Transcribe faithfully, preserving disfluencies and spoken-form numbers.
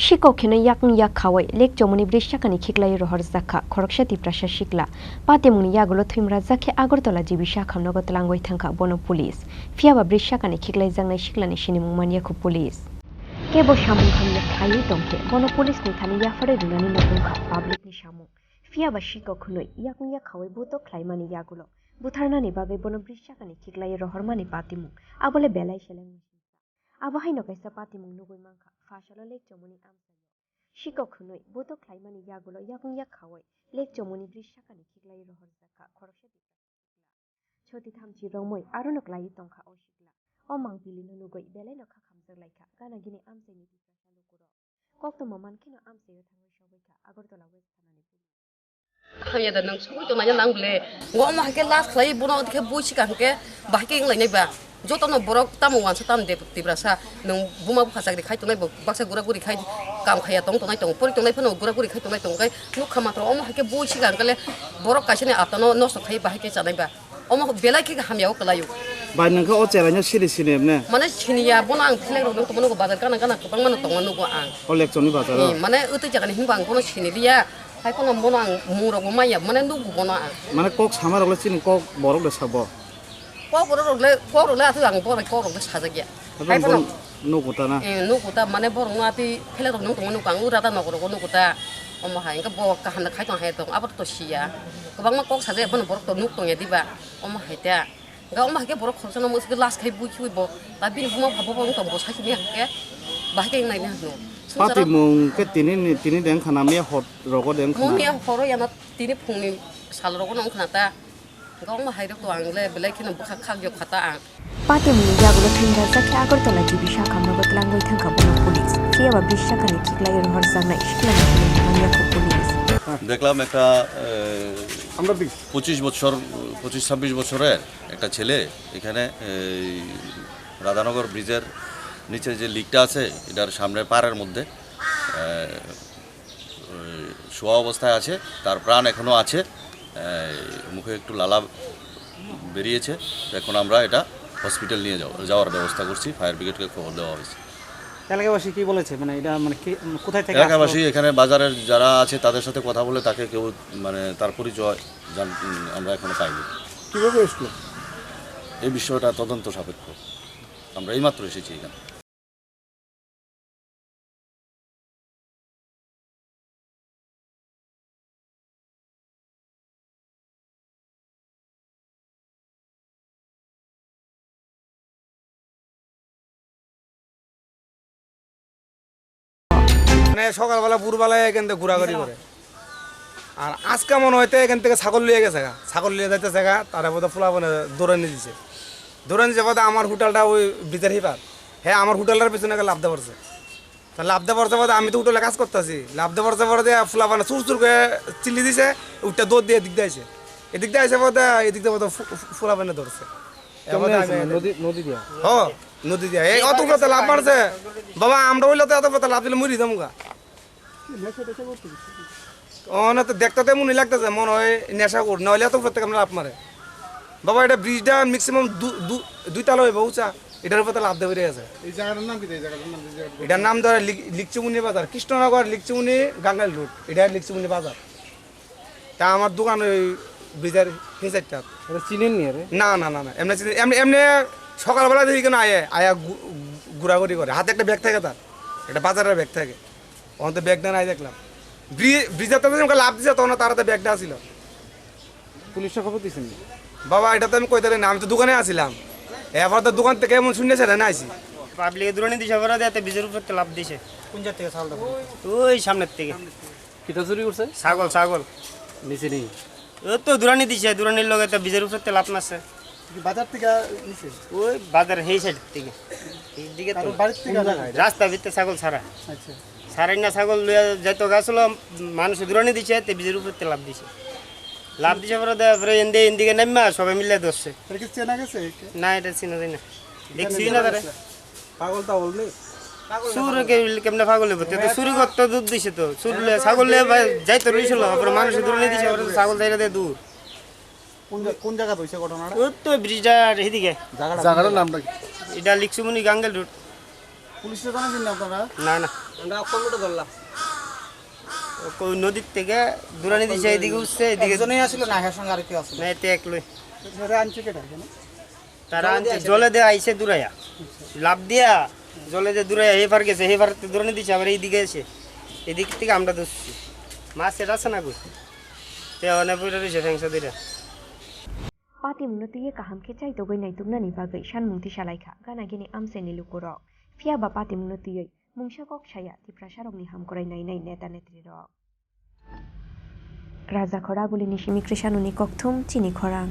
Sikok hwnwi yakung yak khaui lek chomoni bwrwi sakani khiklai rohorjak kha khoroksa Tiprasa sikla. Patimungni yagulo thwimrajak khe Agartala G B sakhamnogo tlangwi thangkha bono police. Phiyaba bwrwi sakani khiklaijaknai siklani sinimung manya kho police. Kebo samung hamya khlaiwi tongkhe bono police ni thani yapharwi rwnani nokung kha public ni samung. Phiyaba sikok hwnwi yakung yak khaui buto khlaimani yagulo butharnani bagwi bono bwrwi sakani khiklai rohormani patimung abole belai seleng. Abo haino kaisa patimung nugwi mankha, phasalo lek chomoni amchaio. Sikok hwnwi buto khlaimani yagulo yakung yak khaui lek chomoni bwrwi sakani khiklai rohorjak kha khoroksa Tiprasa sikla. Choti thamchi romwi arono klaiwi tongkha o sikla. O mangpilino nugwi belaino kha khamjak laikha gana gini amchaini Tiprasa lukurok. Koktwma mankheno amchaio thangwi sogwi kha Agartala West thanani police. Hamya da nwng sugwi tongnaina nang bwle. Ngo omo hai khe last khlai bono khe bui sika hwnkhe bahai khe wnglainai ba. Jotono borok tamo wansa tamo de Tiprasa nwng buma bupha chakri khai tongnai bo baksa gura guri khai kam khaiya tong tongnai tongo pori tongnai phano gura guri khai tongnai tongo khe nukha matro omo hai khe bui sika hwnkhe le borok kaisa ni atano nosto khai bahai khe chanai ba. Omo belai khe hamya o kwlaio. Bai nangkha o cheraino siri sini emne. Mane siniya bono ang phlek rok nang tongmani bazar gana gana kwbangma no tongma nugo ang. O lekchoni bazar o. Hmm, mane utwi jagani hinba ang bono siniliya. Hai kono bono ang mung rok bo manya mane nugo bono ang. Mane kok sama rok le chini kok borok de sabo. Kok borok rok le kok rok le atwi ang bono kok rok le sajak ya. Hai bono nugo ta na. Eh, nugo ta mane borok no atwi phlek rok nang tongma nugo ang ura ta nok rok nugo ta. Omo hai hwnkhe bo kaham da khai tong hai tong abo to siya. Kwbangma kok sajak ya bono borok to nuk tong ya diba. Omo hai ta. Ga omo hai khe borok khoroksa no mwsuk last khai bui khiui bo ta bini buma pha bo wng tong bo sakini hai khe bahai khe wng nai hwno. Pati mung khe tini ni tini deng khana miya hot rogo deng khana. Mung miya horo yana tini phungni sal rogo no wng khana ta. Ga omo hai rok to ang le belai kheno bwkha khak yok kha ta ang. Patimungni yagulo thwimrajak khe Agartala G B sakhamnogo tlangwi thangkha bono police. Phiyaba bwrwi sakani khiklai rohorjaknai siklani sinimung manya kho police. দেখলাম একটা, এ, আমরা বিশ। পঁচিশ বছর, পঁচিশ ছাব্বিশ বছরের একটা ছেলে এখানে এই রাধানগর ব্রিজের নিচে যে লিকটা আছে, এটার সামনের পাড়ের মধ্যে, এ, ওই শোয়া অবস্থায় আছে, তার প্রাণ এখনও আছে। এই মুখে একটু লালা বেরিয়েছে। তো এখন আমরা এটা হসপিটাল নিয়ে যাও-, যাওয়ার ব্যবস্থা করছি, ফায়ার ব্রিগেডকে খবর দেওয়া হয়েছে। এলাকাবাসী কি বলেছে? মানে, এটা, মানে, কে, কোথায় থেকে আসলো? এলাকাবাসী এখানে বাজারের যারা আছে, তাদের সাথে কথা বলে তাকে কেউ, মানে, তার পরিচয় জান-, উম, আমরা এখনো পাইনি। কিভাবে এসলো? এই বিষয়টা তদন্ত সাপেক্ষ। আমরা এইমাত্র এসেছি এখানে। মানে সকালবেলা ভোরবেলায় এখান থেকে ঘোরাঘুরি করে। আর আজকে মনে হয় তো এখান থেকে ছাগল লিয়ে গেছে গা, ছাগল লিয়ে যাইতেছে গা, তারা বোধহয় ফুলাফানে দৌড়ানি দিছে। দৌড়ানি যাবো তো আমার হোটেলটা ওই ব্রিজের হিপার, হ্যাঁ আমার হোটেলটার পিছনে গিয়ে লাফ দিয়ে পড়ছে। তা লাফ দিয়ে পড়ছে বলতে আমি তো হোটেলে কাজ করতেছি, লাফ দিয়ে পড়ছে পরে দিয়ে ফুলাফানে চুর চুর করে চিল্লি দিছে, উঠটা দৌড় দিয়ে এদিক দিয়ে আইছে, এদিক দিয়ে আইসে বলতে এদিক দিয়ে বলতে ফু-, ফু-, ফুলাফানে ধরছে। কেমনে এবার আইছে? আমি নদী, নদী দিয়া? হ, নদী দিয়া। এই অত উপরে লাফ মারছে। বাবা, আমরা হইলে তো এত উপরে লাফ দিলে মরি যাবো গা। কি নেশা টেশা করতে কিছু? ও না তো দেখতে তো এমনই লাগতেছে, মনে হয় নেশা কর, নাহলে এত উপর থেকে আমরা লাফ মারে। বাবা, এটা ব্রিজটা ম্যাক্সিমাম দু-, দু-, দুই তলা হইব উঁচা, এটার উপর তো লাফ দিয়ে বেরিয়ে গেছে। এই জায়গাটার নাম কি? এই জায়গাটার নাম, এই জায়গাটার এটার নাম ধরে লিক-, লিকচুমুনি বাজার, কৃষ্ণনগর, লিকচুমুনি, গাঙ্গাইল রোড, এটা লিকচুমুনি বাজার। তা আমার দোকান ওই ব্রিজের হে সাইডটা। এটা চিনেন নি আরে? না, না, না, না, এমনি চিনি, এমনি, এমনি সকালবেলা দেখি কেন আয়ে, আয়া ঘু-, ঘোরাঘুরি করে, হাতে একটা ব্যাগ থাকে তার, একটা বাজারের ব্যাগ থাকে। ওখান তো ব্যাগটা নাই দেখলাম। ব্রি-, ব্রিজের তো যখন লাফ দিছে, তখন তার হাতে ব্যাগটা ছিল। পুলিশে খবর দিছেন নি? বাবা, এটা তো আমি কইতে পারি না, আমি তো দোকানে আছিলাম। এরপর তো দোকান থেকে এমন শুনে সেটা না আইছি। পাবলিকে দৌড়ানি দিছে, ওরা দিয়ে তো ব্রিজের উপর তো লাফ দিছে। কোন জায়গা থেকে ছাগলটা? ওই সামনের থেকে। কিতা চুরি করছে? ছাগল, ছাগল। নিচে নেই? ও তো দৌড়ানি দিছে, দৌড়ানির লগে তো ব্রিজের উপর তো লাফ মারছে। কি বাজার থেকে নিছে? ওই বাজার হেই সাইড থেকে। এইদিকে তো কারোর বাড়ির থেকে কোন না? জায়গায়? রাস্তা ভিতরে ছাগল ছাড়া। আচ্ছা। ছাড়াই না ছাগল লইয়া যাইতো গেছিল, মানুষে দৌড়ানি দিছে, তে ব্রিজের উপর তো লাফ দিছে। লাফ দিছে পরে, তারপরে এনদে-, এনদিকে নামিয়া সবাই মিলে ধরছে। এটা কি চেনা গেছে? না, এটা চিনা যায় না। এখানে দেখছি না যারা তারা। আছে? পাগল টাগল নেই? চুর কে-, কেমনে পাগল হইব? তে তো চুরি করতে দুধ দিছে তো। চুর লে-, ছাগল লে বা-, যাইতে রইছিল, তারপরে মানুষে দৌড়ানি দিছে, তারপরে তো ছাগল ছাইড়া দিয়ে দূর। কোন জা-, কোন জায়গাত হইছে ঘটনাটা? ওই তো ব্রিজটার এদিকে। জায়গাটা জায়গাটার কোন জায়গা? নামটা কি? এটা লিকচুমুনি গাঙ্গেল রোড। পুলিশে জানাইছেন না আপনারা? না, না। আমরা অক্ষর লোটে ধরলাম। ওই নদীর থেকে দূরানি দিছে, এদিকে উঠছে, এদিকে একজনই আসলো না, হ্যাঁ, সঙ্গে আর কেউ আসলো? না, এতে একলোই। ধরে আনছে কেটা এখানে? তারা জলে আনছে, দিয়ে আসে। জলে দিয়ে আইছে দূরাইয়া। লাফ দিয়া জলে দিয়ে দূরাইয়া হেফার গেছে, হেফার দূরানি দিছে, আবার এইদিকে এসে। এদিক থেকে আমরা ধরছি। মাছ এটা আছে না কই? তে অনেক পড়ে রয়েছে, ফেংসা দুইটা। Patimungno twiwi kaham khe chaitogwi naituknani bagwi sanmung tisalaikha gana gini amchaini lukurok. Phiyaba patimungno twiwi mungsa kok saya Tiprasarokni hamkrai nainai neta netrirok. Raja Khoragulini simi Krishanoni kokthum chini khorang.